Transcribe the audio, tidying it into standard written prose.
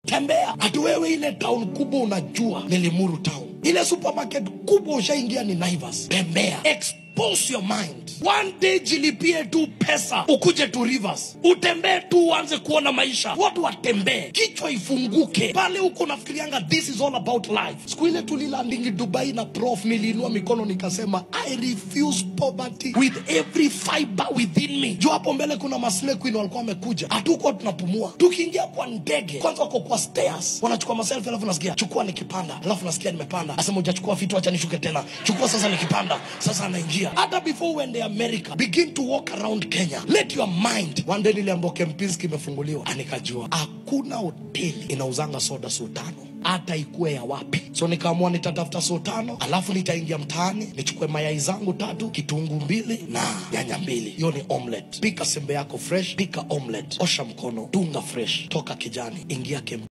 Tembea. Ati wewe ile town kubwa unajua ni Limuru town. Ile supermarket kubwa ushaingia ni Naivas. Tembea. Expose your mind. One day jilipie tu pesa ukuje tu Rivers, utembee tu uanze kuona maisha. Watu watembee, kichwa ifunguke. Pale huko unafikirianga this is all about life. Siku ile tulilandingi Dubai na prof, niliinua mikono nikasema I refuse poverty with every fiber within me. Juu hapo mbele kuna maslay queen walikuwa wamekuja, hatukuwa tunapumua. Tukiingia kwa ndege kwanza, wako kwa stairs wanachukua maselfie, alafu nasikia chukua nikipanda, alafu nasikia nimepanda, asema hujachukua vitu, acha nishuke tena, chukua sasa nikipanda. Sasa anaingia. Hata before uende America, begin to walk around Kenya, let your mind. One day niliambiwa Kempinski imefunguliwa, nikajua hakuna hoteli inauzanga soda so tano, hata ikue ya wapi. So nikaamua nitatafuta so tano, alafu nitaingia mtaani nichukue mayai zangu 3, kitunguu 2 na nyanya 2. Hiyo ni omelette. Pika sembe yako fresh, pika omelette, osha mkono, dunga fresh, toka kijani, ingia Kempinski.